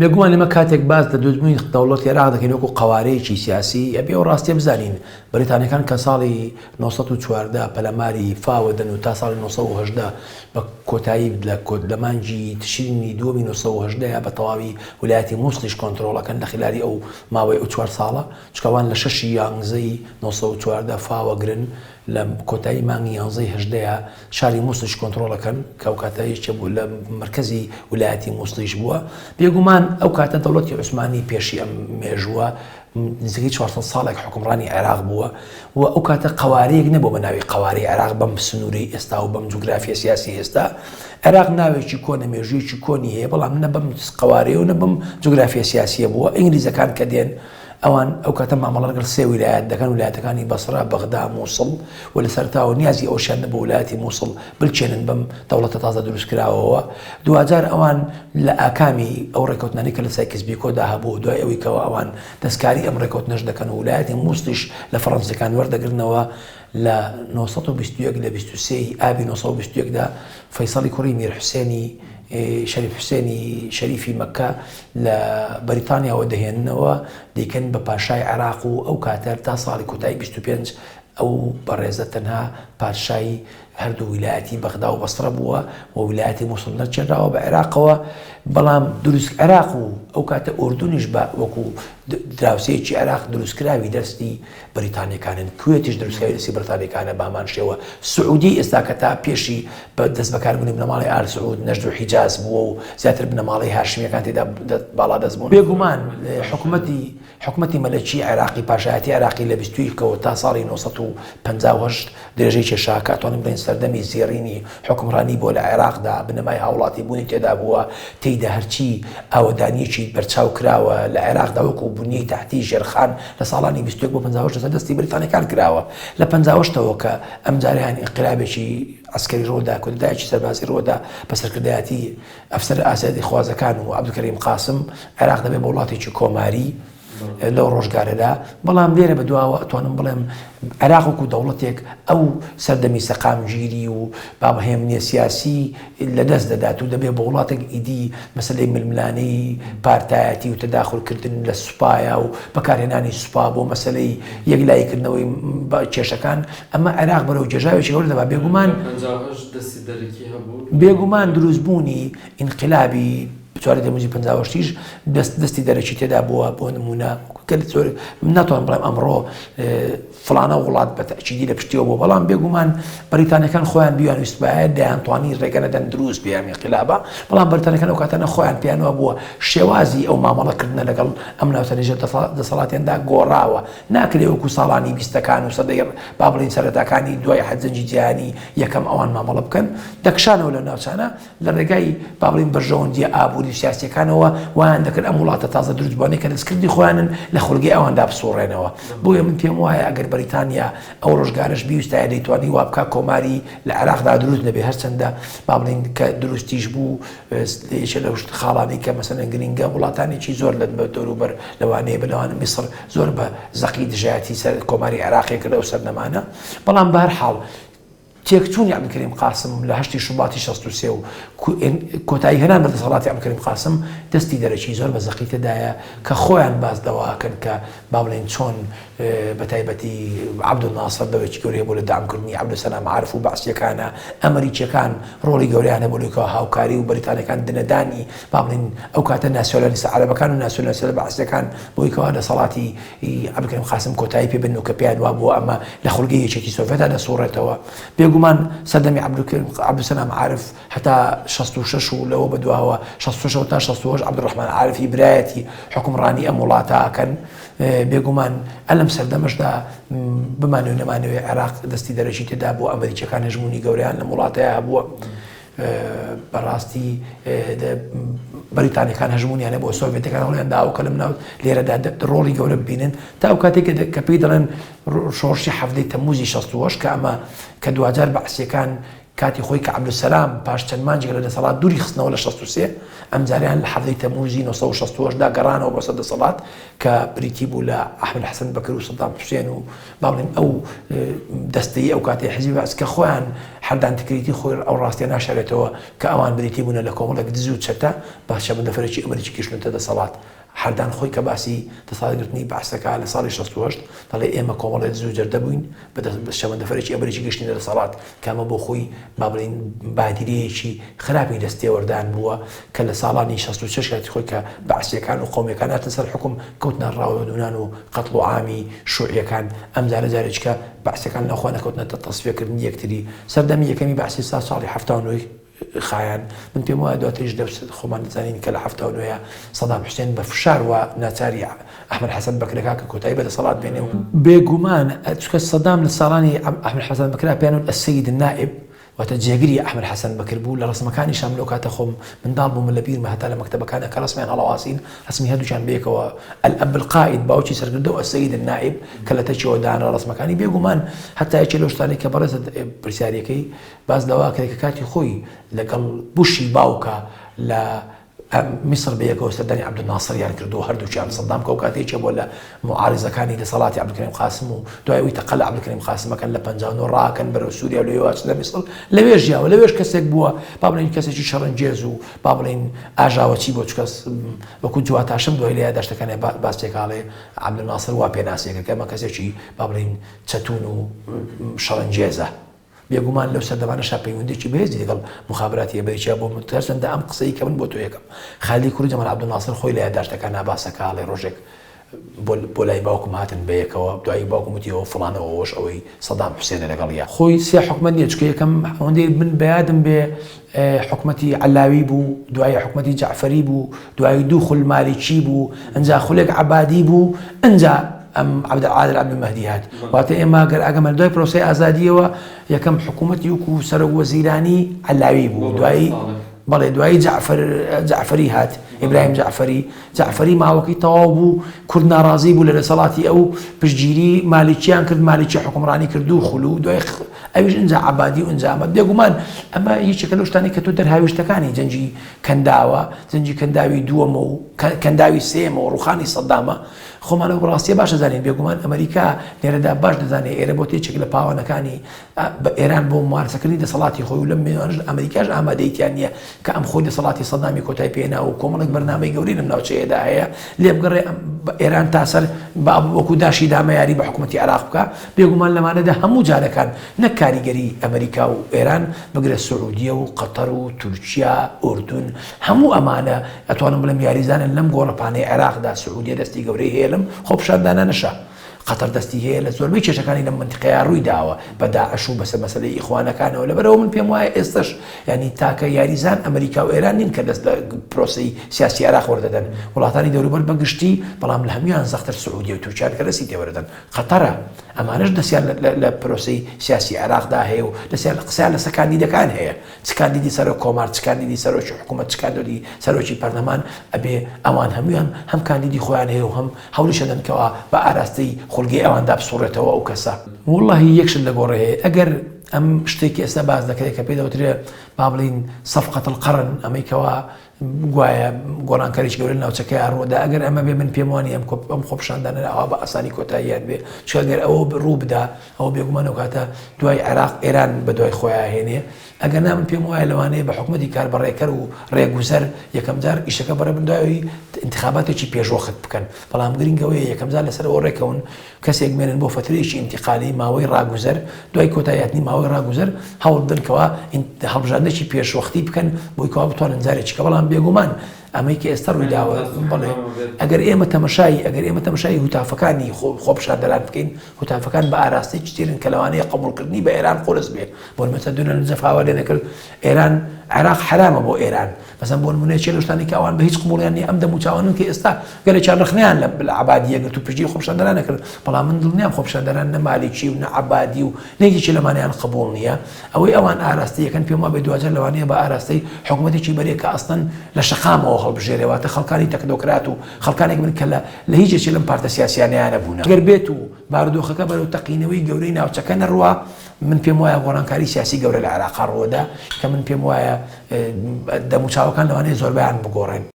بێگومان ئێمە کاتێک باس لە دروستبوونی دەوڵەتی عێراق دەکەین وەکو قەوارەیەکی سیاسی، ئەبێ ئەو ڕاستیە بزانین بەریتانیەکان کە ساڵی 914 پەلاماری فاوە دەن و تا ساڵی 918 بە کۆتایی لە لە مانگی تشرینی دووەمی 918 یا بە تەواوی ولایەتی موسڵیش کۆنترۆڵ ئەکەن لە خلالی ئەو ماوەی ئەو چوار ساڵە چونکە ئەوان لە شەشی یانزەی 914 فاوە گرن لە کۆتایی مانگی یانزەی هەژدەیا شاری موسڵیش کۆنتڕۆڵ ئەکەن کە ئەو کاتە یەکێ بوو لە مەرکەزی ولایەتی موسڵیش بووە. بێگومان ئەو کاتە دەوڵەتی عوسمانی پێشی ئەم مێژووە نزیکەی 400 ساڵێک حوکمڕانی عێراق بووە و ئەو کاتە قەوارەیەک نەبووە بە ناوی قەوارەی عێراق بەم سنوورەی ئێستا و بەم جوگرافیە سیاسی ئێستا. عێراق ناوێکی کۆنە مێژوویەکی کۆنی هەیە بەڵام نە بەم قەوارەیە و نە بەم جوگرافیە سیاسیە بووە. ئینگلیزەکان کە دێن ئەوان ئەو کاتە مامەڵە لەگەڵ سێ ویلایەت دەکەن، ویلایەتەکانی بەسرە، بەغدا، موسڵ و لە سەرەتاوە نیازی ئەوەشیان نەبوو ویلایەتی موسڵ بلکێنن بەم دەوڵەتە تازە دروستکراوەوە. دواجار ئەوان لە ئاکامی ئەو ڕێکەوتنانەی کە لە سایکس بیکۆدا هەبوو و دوای ئەوەی کەوا ئەوان دەستکاری ئەم ڕێکەوتنەش دەکەن و ویلایەتی موسڵیش لە فەڕەنسیەکان وەردەگرنەوە لە 921 لە 23 ی ئابی 921 دا فەیسەڵی کوڕی میر حوسێنی شەریف حوسێنی شەریفی مەککە لە بەریتانیاوە دەهێننەوە دەیکەن بە پاشای عێراق و ئەو کاتە تا ساڵی کۆتایی 25 ئەو بەڕێزە تەنها پادشای هەردوو ویلایەتی بەغدا و بەسڕە بووە و ویلایەتی موسڵ نەچێنراوە بە عێراقەوە بەڵام دروست عێراق و ئەو کاتە ئوردونیش بە وەکو دراوسێکی عێراق دروستکراوی دەستی بەریتانیەکانن، کوێتیش دروستکراوی دەستی بەریتانیەکانە بەهەمان شێوە، سعودیەی ئێستا کە تا پێشی بە دەست بەکاربوونی بنەماڵەی ئال سعود نەجد و حیجاز بووە و زیاتر بنەماڵەی هاشمیەکان تێدا باڵادەست بوون. بێگومان حکومەتی حکومەتی مەلەکی عێراقی پاشایەتی عێراقی لە 21 ەوە تا ساڵی 958 درێژەی کێشا کە ئەتوانین بڵێین سەردەمی زێڕینی حوکمڕانی بووە لە عێراقدا، بنەمای هاوڵاتیبوونی تێدا بووە، تێیدا هەرچی ئاوەدانییەکی بەرچاو کراوە لە عێراقدا وەکو بنیەی تەحتی ژێرخان لە ساڵانی 21 بۆ 58 لەسەر دەستی بەریتانیەکان کراوە. لە 58 ەوە کە ئەمجارەیان ئینقلابێکی عەسکەری ڕوودا، کودەتایەکی سەربازی ڕوودا بە سەرکردایەتی ئەفسەرە ئازادیخوازەکان و عەبدولکەریم قاسم، عێراق دەبێت بە وڵاتێکی کۆماری. لەو ڕۆژگارەدا، بەڵام لێرە بەدواوە ئەتوانم بڵێم عێراق وەکو دەوڵەتێک ئەو سەردەمی سەقامگیری و بابە هێمنیە سیاسی لەدەست دەدات و دەبێت بە وڵاتێک ئیدی مەسەلەی ململانێی پارتایەتی و تەداخولکردن لە سوپایا و بەکارهێنانی سوپا بۆ مەسەلەی یەکلاییکردنەوەی کێشەکان ئەمە عێراق بەرەو گێژاوێکی گەورە دەبات بێگومان بێگومان دروستبوونی ئینقلابی چواری تەموزی 58 یش دەست دەستی دەرەکی تێدا بووە بۆ نمونە کە زۆر ناتوانم بڵێم ئەمڕۆ فڵانە وڵات بە تەئکیدی لە پشتیەوە بوو بەڵام بێگومان بەریتانیەکان خۆیان بیان ویستبایە دەیانتوانی ڕێگە نەدەن دروست بێ ئەم ئینقلابە بەڵام بەریتانیەکان ئەو کاتانە خۆیان پێیان وا بووە شێوازی ئەو مامەڵەکردنە لەگەڵ ئەم ناوچانەی ژێر دەسەڵاتیاندا گۆڕاوە ناکرێ وەکو ساڵانی بیستەکان و سەدەی با بڵێین سەرەتاکانی دوای جەنگی جیهانی یەکەم ئەوان مامەڵە بکەن دەکشانەوە لەو ناوچانە لە ڕێگای با بڵێین بەرژەوەندییە ئابووری و سیاسییەکانەوە وایان دەکرد ئەم وڵاتە تازە دروستبووانەی کە دەستکردی خۆیانن لە خولگەی ئەواندا بسوڕێنەوە. بۆیە من پێم وایە ئەگەر بەریتانیا ئەو ڕۆژگارەش بیویستایە دەیتوانی وا بکا کۆماری لە عێراقدا دروست نەبێ هەرچەندە با بڵێین کە دروستیش بوو یەکێ لەو خاڵانەی کە مەسەلەن گرینگە وڵاتانێکی زۆر لە دەوروبەر لەوانەیە بە لەوانە میسر زۆر بە زەقی دژایەتی سەر کۆماری عێراقی کرد ئەو سەردەمانە بەڵام بەهەرحاڵ تێکچوونی عەبدولکەریم قاسم لە هەشتی شوباتی 63 و کۆتایی هێنان بە دەسەڵاتی عەبدولکەریم قاسم دەستی دەرەکی زۆر بە زەقی تێدایە کە خۆیان باس لەوە ئەکەن کە با بڵێین چۆن بە تایبەتی عەبدولناسر دەورێکی گەورەی هەبوو لە دەعمکردنی عەبدولسەلام عارف و بەعسییەکانە ئەمریکییەکان ڕۆڵی گەورەیان هەبوو لەوەی کە هاوکاری و بەریتانیەکان دنەدانی با بڵێین ئەو کاتە ناسیۆنالیستە عەرەبەکان و ناسیۆنالیستە بەعسییەکان بۆی کەوا دەسەڵاتی عەبدولکەریم قاسم کۆتایی پێ بێنن و کە پێیان وابووە ئەمە لە خولگەی یەکێتی سۆڤێتا دەسوڕێتەوە. بێگومان سەردەمی عەبدولسەلام عارف هەتا 66 و لەوە بەدواوە 66 ەوە تا 68 عەبدولڕەحمان عارفی برایەتی حوکمڕانی ئەم وڵاتە ئەکەن. بێگومان ئەلەم سەردەمەشدا بمانەوێ نەمانەوێ عێراق دەستی دەرەکی تێدا بووە، ئەمریکییەکان هەژموونی گەورەیان لەم وڵاتەیا هەبووە. بەڕاستی بەریتانیەکان هەژمونیان هەبووە سۆڤێتەکان هەوڵیان داوە کە لەم ناو لێرەدا ڕۆڵی گەورە ببینن تا ئەو کاتێک کە پێی دەڵێن شۆڕشی حەڤدەی تەمموزی 68 کە ئەمە کە دواجار بەعسیەکان کاتی خۆی کە عەبدولسەلام پاش چەند مانگێک لە دەسەڵات دووری خستنەوە لە 63، ئەمجارەیان لە حەڤدەی تەمووزی 968 دا گەڕانەوە بۆ سەر دەسەڵات کە بریتی بوو لە ئەحمەد حەسەن بەکر و سەدام حوسێن و با بڵێین ئەو دەستەی ئەو کاتەی حیزبی بەعس کە خۆیان حەردان تکریتی خۆی ئەو ڕاستیە ناشارێتەوە کە ئەوان بریتی بوونە لە کۆمەڵێک دز و چەتە بە شەمەندەفەرێکی ئەمریکی گەیشتوونەتە دەسەڵات. حەردان خۆی کە باسی دەسەڵاتگرتنی بەعسەکە لە ساڵی 68 دەڵێ ئێمە کۆمەڵێ دز و جەردە بووین بە شەمەندەفەرێکی ئەمریکی گەیشتینە دەسەڵات کە ئەمە بۆ خۆی با بڵێین بادیرەیەکی خراپی دەست تێوەردان بووە کە لە ساڵانی 66 کاتی خۆی کە بەعسیەکان و قەومیەکان هاتنە سەر حوکم کەوتنە ڕاوەدوونان و قەتڵ و عامی شوعیەکان ئەمجارە جارێکیکە بەعسیەکان لەخوا نەکەوتنە تەسفیەکردنی یەکتری سەردەمی یەکەمی بەعسی سا ساڵی 79 خایاند. من پێم وایە دواتریش لەو خۆمان دەزانین کە لە 79 ە سەدام حوسێن بە فشار وا ناچاری ئەحمەد حەسەن بەکر دەکا کە کۆتایی بە دەسەڵات بێنێ و بێگومان چونکە سەدام لە ساڵانی ئەحمەد حەسەن بەکرا پێیان وت السید النائب واتە جێگری ئەحمەد حەسەن بەکر بوو لە ڕەسمەکانیشا من لەو کاتە خۆم منداڵ بووم لە بیرمە هەتا لە مەکتەبەکانا کە ڕەسمیان هەڵەواسین ڕەسمی هەردووکیان بەیەکەوە الاب القائد باوکی سەرکردە و السید النائب کە لە تەکیەوە دانرا ڕەسمەکانی بێگومان هەتا یەکێ لەو شتانەی کە بەڕێزت پرسیاریەکەی باس لەوە ئەکرێت کە کاتی خۆی لەگەڵ بوشی باوکا لە میسر بەیەکەوە سەردانی عەبدولناسریان کردووە هەردووکیان سەدام کە ئەو کاتە یەکێ بووە لە موعارزەکانی دەسەڵاتی عەبدولکەریم قاسم و دوای ئەوی تەقە لە عەبدولکەریم قاسم ئەکەن لە 59 ڕاکەن بەرەو سووریا و لەوێوە ئەچنە میسر لەوێ ژیاوە لەوێش کەسێک بووە با بڵێین کەسێکی شەڕەنگێز و با بڵێین ئاژاوەچی بۆ چونکە وەکو جواد هاشم دوای لە یاداشتەکانی باسێکاڵێ عەبدولناسر وا پێناسەیەکە کە ئەمە کەسێکی با بڵێین چەتون و شەڕەنگێزە. بێگومان لەو سەردەمانەشا پەیوەندیەکی بەهێزی لەگەڵ موخابراتی ئەمریکیا بوو، هەرچەندە ئەم قسەی کە من بۆ تۆ یەکەم خالی کوڕی جەمال عەبدولناسر خۆی لە یاداشتەکانا باسەکا ئەڵێ ڕۆژێک بۆ لای باوکم هاتن بەیەکەوە دوایی باوکم وتی ئەوە فڵانە و ئەوەش ئەوەی سەدام حوسێنە لەگەڵیا. خۆی سێ حکومەت نیە چونکە یەکەم ئەوەندەی من بەیادم بێ حکومەتی عەلاوی بوو دوایی حکومەتی جەعفەری بوو دوایی دوو خول مالیکی بوو ئەنجا خولێک عەبادی بوو ئەنجا ئەم عەبدولعادل عەبدولمەهدی هات واتە ئێمە گەر ئاگەمان دوای پرۆسەی ئازادیەوە یەکەم حکوومەتی وەکو سەرۆک وەزیرانی عەلاوی بوو دوایی بەڵێ دوایی جەعفەر جەعفەری هات ئیبراهیم جەعفەری جەعفەری ماوەکەی تەواو بوو کورد ناڕازی بوو لە دەسەڵاتی ئەو پشتگیری مالیکیان کرد مالیکی حکومڕانی کرد دوو خول و دوای ئەویش ئینجا عەبادی و ئینجا ئەمە بێگومان ئەمە یەکێکە لەو شتانەی کە تۆ دەرهاویشتەکانی جەنگی کەنداوە جەنگی کەنداوی دووەمە و کەنداوی سێیەمە و ڕوخانی سەدامە خۆمان ئەو ڕاستیە باش دەزانین بێگومان ئەمریکا لێرەدا باش دەزانێت ئێرە بۆ یەکێک لە پاوانەکانی بە ئێران بۆ مومارەسەکردنی دەسەڵاتی خۆی و لەم نێوانەش ئەمریکاش ئامادەیی تیا نییە کە ئەم خۆی دەسەڵاتی سەدامی کۆتای پێ هێناوە و کۆمەڵێک بەرنامەی گەورەی لەم ناوچەیەدا هەیە لێبگەڕێ ئەم ئێران تا سەر بە وەکوو داشی دامە یاری بە حکوومەتی عێراق بکا بێگومان لەمانەدا هەموو جارەکان نەک کاریگەری ئەمریکا و ئێران بگرە سعودیە و قەتەر و تورکیا ئوردون هەموو ئەمانە ئەتوانم بڵێم یاریزانن لەم گۆڕەپانەی عێراقدا سعودیە دەستی گەورەی هەیە لەم خۆپیشاندانانەشا. قەتەر دەستی هەیە لە زۆربەی کێشەکانی لەم مەنتیقەیە ڕووی داوە بە داعش و بەسە مەسەلەی ئیخوانەکانەوە لەبەرئەوە من پێم وایە ئێستەش یانی تاکە یاریزان ئەمریکا و ئێران نین کە دەست لە پرۆسەی سیاسی عێراق وەردەدەن وڵاتانی دەوروبەر بە گشتی بەڵام لە هەموویان زەختر سعودیە و تورکیان کە دەستی تێوەردەن قەتەرە ئەمانەش دەستیان لە پرۆسەی سیاسی عێراقدا هەیە و دەستیان قسەیان لەسەر کاندیدەکان هەیە چ کاندیدی سەرۆک کۆمار، چ کاندیدی سەرۆکی حکوومەت، چ کاندیدی سەرۆکی پەرلەمان، ئەبێ ئەوان هەموویان هەم کاندیدی خۆیان هەیە و هەم هەوڵیش ئەدەن کەوا بە ئاراستەی خولگەی ئەواندا بسوڕێتەوە ئەو کەسە. وەڵاهی یەک شت لە گۆڕێ هەیە، ئەگەر ئەم شتێک کە ئێستا باس دەکرێ کە پێی دەوترێ با بڵێین صفقە القرن ئەمەی کەوا گوایە گۆڕانکاریی گەورە لە ناوچەکەیا ڕوودا، ئەگەر ئەمە بێ من پێم وانییە ئەم خۆپیشاندانە ئاوا بە ئاسانی کۆتاییان بێ، چونکە ئەگەر ئەوە ڕوو بدا ئەوە بێگومان ئەو کاتە دوای عێراق ئێران بە دوای خۆیا هێنێ، ئەگەر نا من پێم وایە لەوانەیە بە حکومەتی کاربەڕێکەر و ڕێگوزەر یەکەم جار ئیشەکە بەڕێ بن دوای ئەوی ئینتخاباتێکی پێشوەخت بکەن، بەڵام گرنگ ئەوەیە یەکەم جار لەسەر ئەوە ڕێکەون کەسێک بێنن بۆ فەترەیەکی ئینتیقالی ماوەی ڕاگوزەر، دوای کۆتاییهاتنی ماوەی ڕاگوزەر هەوڵ بدەن کەوا هەڵبژاردنێکی پێشوەختی بکەن بۆی کەوا بتوانن جارێکی کە بەڵام بێگومان ئەمەی کە ئێستا ڕوویداوە بەڵێ ئەگەر ئێمە تەمەشای ئەگەر ئێمە تەمەشای هوتافەکانی خۆپیشاندەران بکەین هوتافەکان بە ئاراستەیەکی ترن کە لەوانەیە قبوڵکردنی بە ئێران قورس بێ بۆ نموونە دوێنێ نەجەف هاوار لێ دەکرد ئێران عێراق حەرامە بۆ ئێران مەسەن بۆ نموونە یەکێ لەو شتانەی کە ئەوان بە هیچ قبوڵیان نییە ئەم دەموچاوانەن کە ئێستا گەلێکیان ڕەخنەیان لە عەبادییە گرت و پشتگیری خۆپیشاندەران نەکرد بەڵام من دڵنیام خۆپیشاندەران نە مالیکی و نە عەبادی و نە یەکێکی لەمانەیان قبوڵ نییە ئەوەی ئەوان ئاراستەی یەکەن پێم وابێ دواجار لەوانەیە بە ئاراستەی حکوومەتێکی بەرێ کە ئەسڵەن لە شەقامەوە هەڵبژێرێ واتە خەڵکانی تەکنۆکرات و خەڵکانێک بن کە لە لە هیچ یەکێ لەم پارتە سیاسیانەیانە بوونە گەر بێت و بارودۆخەکە بەرەو تەقینەوەی گەورەی ناوچەکە نەڕوا. من پێم وایە گۆڕانکاری سیاسی گەورە لە عێراقا ڕووەدا کە من پێم وایە دەموچاوەکان لەوانەیە زۆربەیان بگۆڕێن.